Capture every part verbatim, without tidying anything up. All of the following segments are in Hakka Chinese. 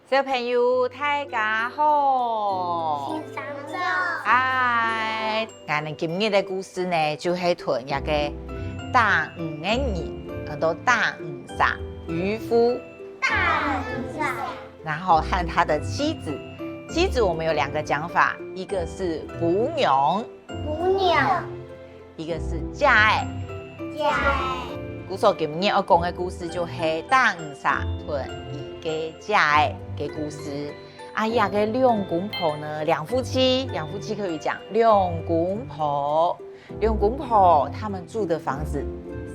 小朋友，大家好！先生早！嗨，𠊎等今日个故事呢，就係同這个打魚个人，安到打魚儕，漁夫。打魚儕。然後和他的妻子，妻子我們有兩個講法，一個是餔娘，餔娘。一個是姐仔，姐仔。故所今日愛講个故事就係打魚儕同佢个姐仔个故事。啊，這个兩公婆呢，兩夫妻，兩夫妻可以講兩公婆。兩公婆他們住的房子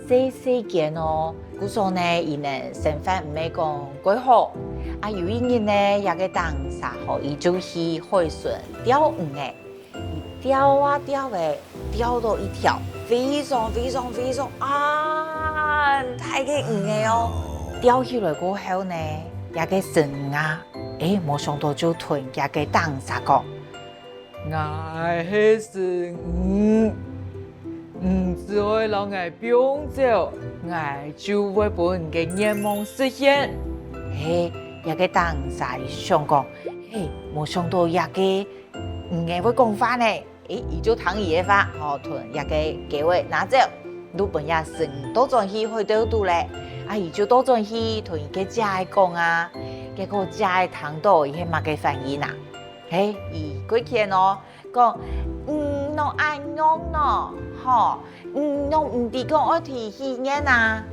細細間哦，故所呢，佢等生活毋係講蓋好。啊，有一日呢，這个打魚儕吼，佢就去海脣釣魚仔。 佢釣啊釣仔，釣到一條非常非常非常恁大个魚仔哦。釣起來過後呢，這个鰺魚啊，欸，無想到就同這个打魚儕講：「𠊎係鰺魚，你只愛摎𠊎放走，𠊎就會分你个願望實現。」欸，這个打魚儕想講：「欸，無想到這个 魚仔會講話呢。」欸，佢就聽佢个話，吼，同這个鰇仔拿走，就分這鰺魚倒轉去海底肚咧。啊，佢就倒轉去同佢个姐仔講啊，結果姐仔聽到佢係麼个反應啊？嘿，佢過譴哦，講：「你仰恁樣呢？吼，你仰毋知講愛提去呢啊？」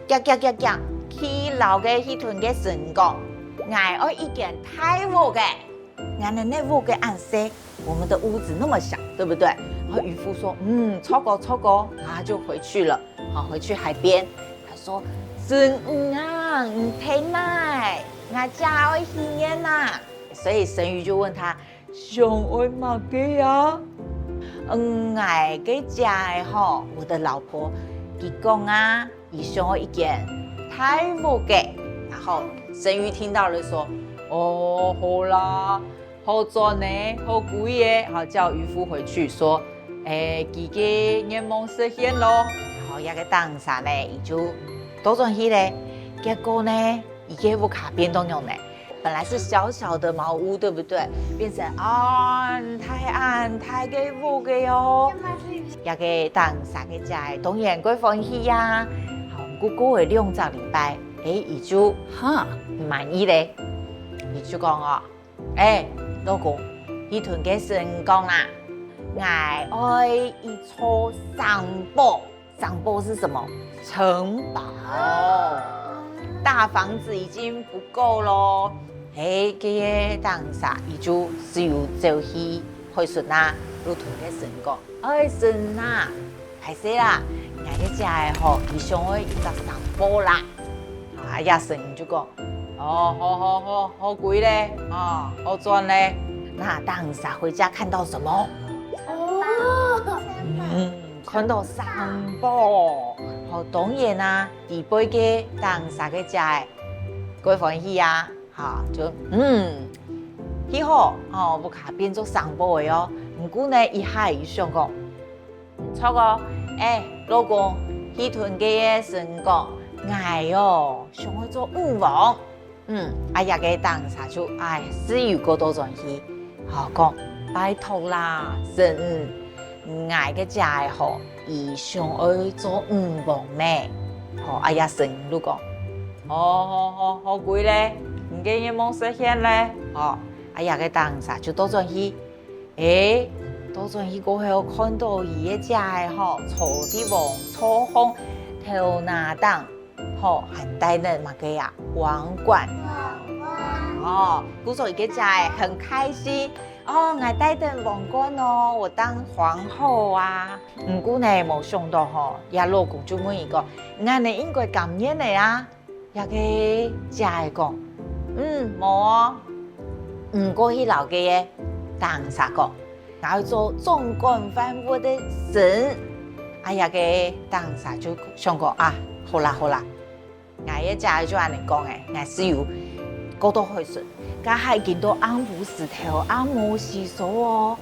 遽遽遽遽，去摎該去同該鰺講：「𠊎愛一間大屋个。」 「𠊎等个屋个恁細，我們的屋子那麼小，對不對？」然後漁夫說：「嗯，著哦，著哦。」然後他就回去了，好，回去海邊。他說：「鰺魚啊，你聽哪，𠊎姐愛去呢啊。」所以鰺魚就問他：「想愛麼个啊？」「嗯，𠊎个姐仔吼，我的老婆，佢講啊， 佢想愛一間大屋个。」然後鰺魚聽到了說：「哦，好啦，好賺呢，好歸个。」好，叫漁夫回去說：「欸，佢个願望實現咯。」然後這个打魚儕呢，佢就倒轉去咧。結果呢，佢个屋下變到仰呢？ 本來是小小的茅屋，對不對？變成恁大恁大个屋个哦。這个打魚儕个姐當然蓋歡喜呀。好，毋過過了兩隻禮拜，欸，佢就哈，毋滿意咧。佢就講哦：「欸，老公，你同該鰺講啦，𠊎愛一座城堡。」 城堡是什麼？城堡。大房子已經不夠咯。嘿，該个打魚儕，佢就只有走去海脣啊，就同該鰺講：「哎，鰺啊，歹勢啦，𠊎个姐仔吼，佢想愛一隻城堡啦。」啊，這鰺就講：「哦，好好好，好歸咧，哦，好賺咧。」那打魚儕回家看到什麼？哦，嗯， 看到城堡，吼，當然啊，底背个打魚儕个姐仔蓋歡喜啊，吼，就嗯，去好，吼，屋下變做城堡个哦。毋過呢，佢還係想講：「著哦，欸，老公，去同該个鰺講，𠊎哦，想愛做女王。」 嗯，啊，這个打魚儕就，哎，自由過倒轉去，吼，講：「拜託啦，鰺，𠊎个姐仔吼，佢想愛做女王呢。」吼，啊，這鰺就講：「好好好，好歸咧，你个願望實現咧。」吼，啊，這个打魚儕就倒轉去， 欸，倒轉去過後，看到佢个姐仔吼，坐在王座項，頭那頂，吼，還戴等麼个啊？王冠。王冠。哦，故所佢个姐仔很開心，哦，𠊎戴等王冠哦，我當皇后啊。毋過呢，無想到吼，這老公就問佢講：「𠊎呢應該甘願个啊？」 這个姐仔講：「嗯，無哦。」嗯，過去摎該个打魚儕講：「𠊎愛做掌管萬物个神。」啊，這个打魚儕就想講：「啊，好啦好啦，𠊎个姐仔就恁仔講欸，𠊎自由過到海脣，該下已經到暗晡時頭，暗無時數哦。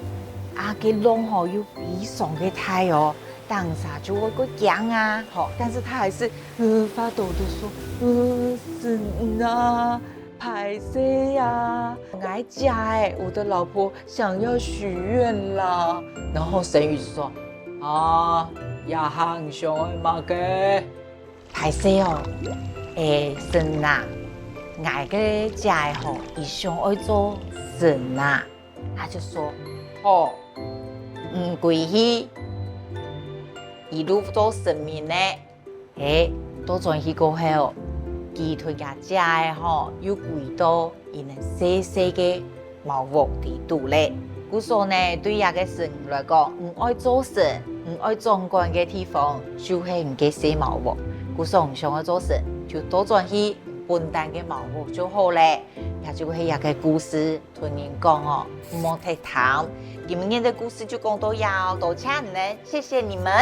啊，該浪吼又非常个大哦。」 打魚儕就會過驚啊，吼，但是他還是，呃，發抖地說：「呃，鰺魚啊，歹勢啊，𠊎姐仔，我的老婆想要許願啦。然後神魚就說：「啊，這下你想愛麼个？」「歹勢哦，欸，神啊，𠊎个姐仔吼，佢想愛做神啊。」他就說：「好，你歸去，佢就做神明呢。」 係，倒轉去過後，佢同厥姐仔吼，又歸到佢等細細个茅屋裡肚咧。故所呢，對這个神來講，你愛做神，你愛掌管个地方，就係你个細茅屋。故所你想愛做神，就倒轉去本旦个茅屋就好咧。這就係這个故事，同人講哦，毋好忒貪。今日个故事就講到這哦，多謝你們，謝謝你們。